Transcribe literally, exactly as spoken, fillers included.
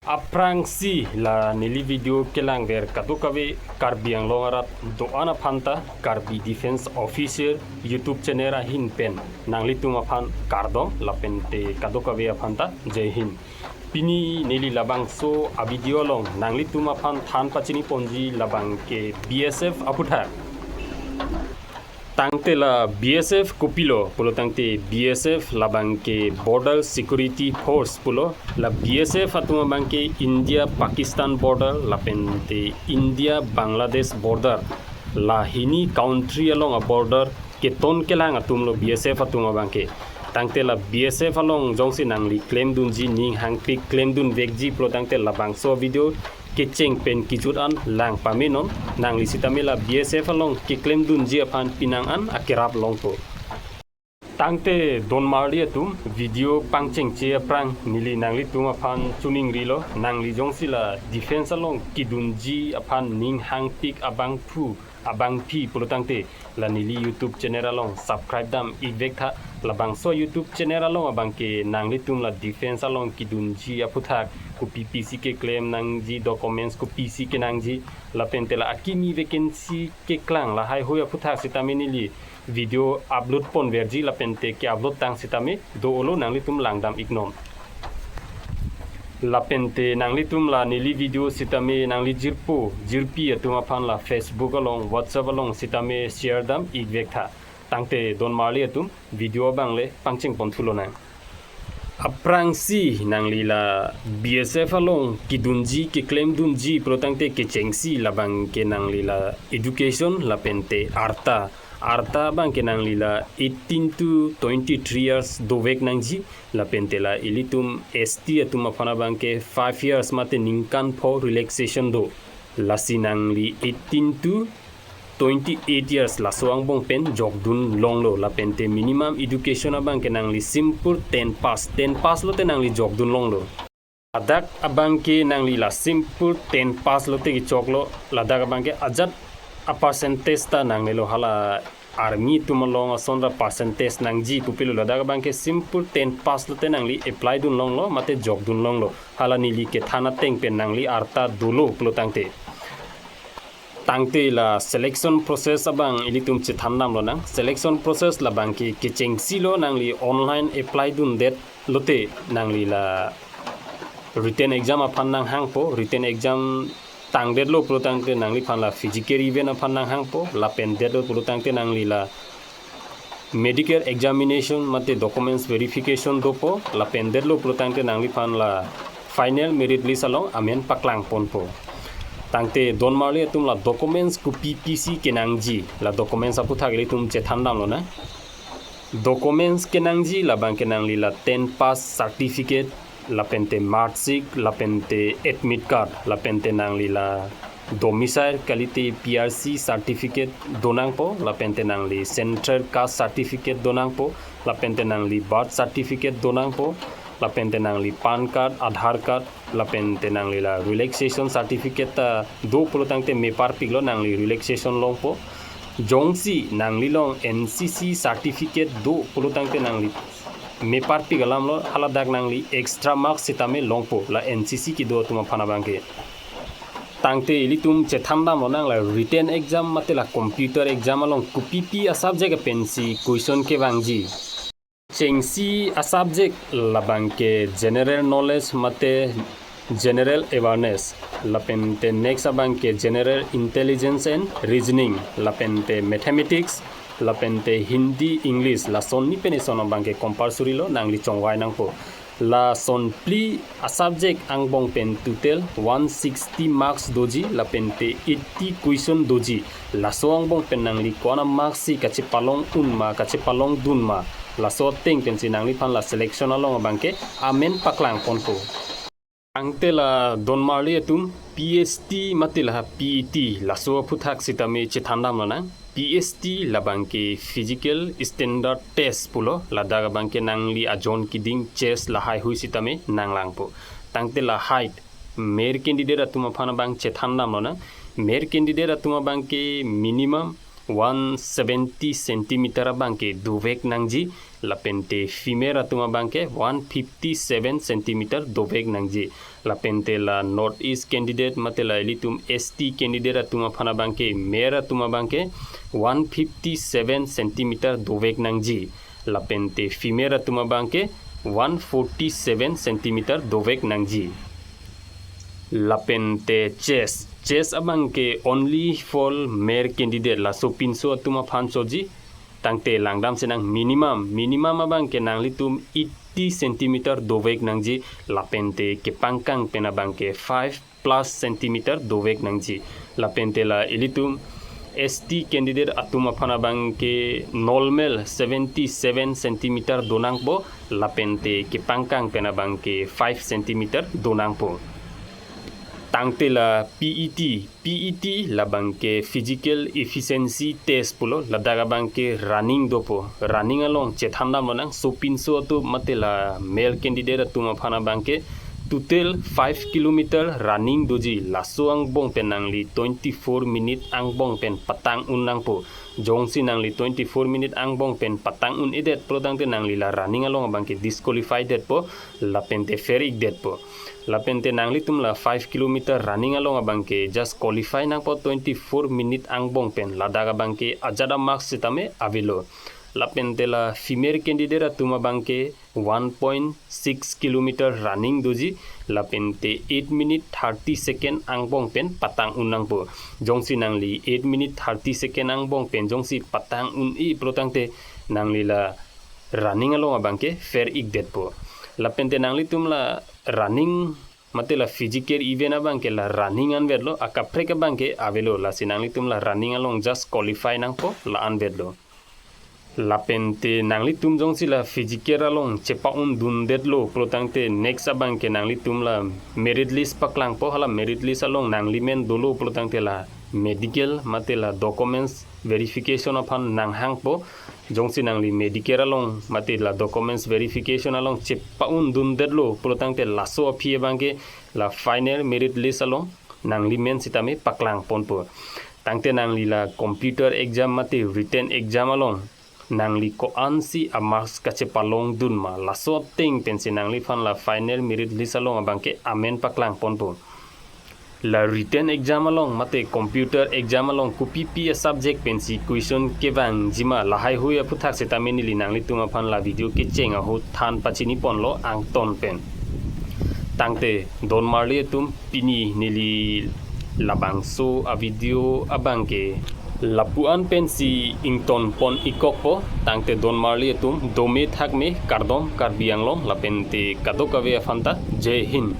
Aphrangsi la neli video kelangver kadokave Karbi Anglong arat do-an aphanta Karbi Defence Officer YouTube channel ahin pen nanglitum aphan kardom lapente kadokave aphanta Jai Hind. Pini neli labangso a video along nanglitum aphan than pachini ponji labangke B S F aphuthak. Tangte la B S F kopilo pulo tangte B S F labangke Border Security Force pulo. La B S F atum abangke India Pakistan border lapente India Bangladesh border, la hini country along a border keton kelang atumlo B S F atum abangke. Tangte la B S F along jongsi nangli klemdunji, ning hangpik klemdunvekji pulo tangte labangso video kecheng pen kejut an lang pamenon. Nangli sitame la B S F along keklemdunji aphan pinang an akerap longpo. Tangte donmarli atum, video pangchengche aphrang neli nanglitum aphan choningrilo, nangli jongsi la defence along kedunji aphan ning hangpik abangphu abangphi pulo tangte la neli YouTube channel along subscribe dam-ikvek tha. Labangso YouTube channel along abangke nanglitum la defence along kedunji aphuthak kopi pisi keklem nangji, documents kopisi kenangji, lapente la akimi vacancy keklang lahaihui aphuthak sitame neli video upload ponverji lapente ke-upload tang sitame do-olo, nanglitum langdam-iknon. Lapente nanglitum la neli video sitame nangli jirpo jirpi atum aphan la Facebook along, WhatsApp along sitame share dam-ikvek tha. Tangte donmarli atum, video abangle pangcheng ponthulonang. Aphrangsi nangli la B S F along kedunji keklemdunji pulo tangte kechengsi labangke nangli la education lapente arta. Arta abangke nangli la eighteen to twenty-three years dovek nangji, lapente la ilitum S T atum aphan abangke five years mate ningkan pho relaxation do. Lasi nangli eighteen to twenty-eight years laso angbong pen jokdun longlo, lapente minimum education abangke nangli simple ten pass, ten pass lote nangli jokdun longlo. Ladak abangke nangli la simple ten pass lote kechoklo, ladak abangke ajat a percentage ta nangnelo, hala army atum along asonra percentage nangji pupilo, ladak abangke simple ten pass lote nangli apply dun longlo mate jokdun longlo. Hala neli kethan ateng pen nangli arta dolo pulo tangte. Tangte la selection process abang ilitum chethan damlonang. Selection process labangke kechengsi lo, nangli online apply dundet lote nangli la written exam aphan nanghangpo. Written exam tangdetlo pulo tangte nangliphan la physical event aphan nanghangpo, lapen detlo pulo tangte nangli la medical examination mate documents verification dopo, lapen detlo pulo tangte nangliphan la final merit list along amen paklang ponpo. Tangte donmarli atum, la documents kopi pisi kenangji, la documents aphuthak ilitum chethan damlonang. Documents kenangji labangke nangli la ten pass certificate, lapente marksheet, lapente admit card, lapente nangli la domicile kalite P R C certificate donangpo, lapente nangli central caste certificate donangpo, lapente nangli birth certificate donangpo, lapente nangli PAN card, Aadhaar card, lapente nangli la relaxation certificate ta do pulo tangte meparpiklo, nangli relaxation longpo. Jongsi nanglilong N C C certificate do pulo tangte nangli meparpik alamlo, haladak nangli extra marks sitame longpo, la N C C kedo atum aphan abangke. Tangte ilitum chethan damlonang, la written exam mate la computer exam along kopipi a subject pensi question kevangji. Chengsi a subject labangke general knowledge mate general awareness, lapente next abangke general intelligence and reasoning, lapente mathematics, lapente Hindi, English, lason ni pen ison abangke compulsory lo, nangli chongvai nangpo. Lason phli a subject angbong pen total one sixty marks doji, lapente eighty question doji. Laso angbong pen nangli ko-an a marks si kachepalong un ma, kachepalong dun ma, laso ateng pensi nangliphan la selection along abangke amen paklang ponpo. Tangte la donmarli atum, P S T mate la P E T, laso aphuthak sitame chethan damlonang. P S T labangke physical standard test pulo, ladak abangke nangli ajon kiding chest lahaihui sitame nanglangpo. Tangte la height, male candidate atum aphan abang chethan damlonang. Male candidate atum abangke minimum one seventy centimeter abangke dovek nangji, lapente female atum abangke one fifty seven centimeter dovek nangji. Lapente la North East candidate mate la ilitum S T candidate atum aphan abangke, male atum abangke one fifty seven centimeter dovek nangji, lapente female atum abangke one forty seven centimeter dovek nangji. Lapente chest, chest abangke only for male candidate, laso pinso atum aphan choji. Tangte langdam senang minimum, minimum abangke nanglitum eighty centimeter dovek nangji, lapente kepangkang pen abangke five plus centimeter dovek nangji. Lapente la ilitum S T candidate atum aphan abangke normal seventy seven centimeter donangpo, lapente kepangkang pen abangke five centimeter donangpo. Tangte la P E T, P E T labangke physical efficiency test pulo, ladak abangke running dopo. Running along chethan damlonang, sopinso atum mate la male candidate atum aphan abangke total five kilometer running doji, laso angbong pen nangli twenty-four minute angbong pen patang un nangpo. Jongsi nangli twenty-four minute angbong pen patang un-edet pulotangte nangli la running along abangke disqualify detpo, lapente fail-ik detpo. Lapente nanglitum la five kilometer running along abangke just qualify nangpo twenty-four minute angbong pen, ladak abangke ajat a-marks sitame avelo. Lapente la female candidate atum abangke one point six kilometer running doji, lapente eight minute thirty second angbong pen patang un nangpo. Jongsi nangli eight minute thirty second angbong pen jongsi patang un-e pulotangte nangli la running along abangke fail-ik detpo. Lapente nanglitum la running mate la physical event abangke la running anvetlo, akaprek abangke avelo, lasi nanglitum la running along just qualify nangpo, la anvetlo. Lapente nanglitum jongsi la physical along chepa-un dundetlo pulotangte next abangke nanglitum la merit list paklangpo, hala merit list along nangli men dolo pulotangte la medical mate la documents verification aphan nanghangpo. Jongsi nangli medical along mate la documents verification along chepa-un dundetlo pulotangte laso aphi abangke la final merit list along nangli men sitame paklangponpo. Tangte nangli la computer exam mate written exam along nangli ko-ansi a-marks kachepalong dun ma, laso ateng pensi nangliphan la final merit list along abangke amen paklangponpo. La written exam along mate computer exam along kopipi a-subject pensi question kevangji ma, lahaihui aphuthak sitame neli nanglitum aphan la video kecheng ahut than pachiniponlo angton pen. Tangte donmarli atum, pini neli labangso a-video abangke lapu-an pensi ingtonpon-ikkokpo. Tangte donmarli atum, dome thakme, kardom Karbi Anglong lapente kadokave aphanta. Jai Hind.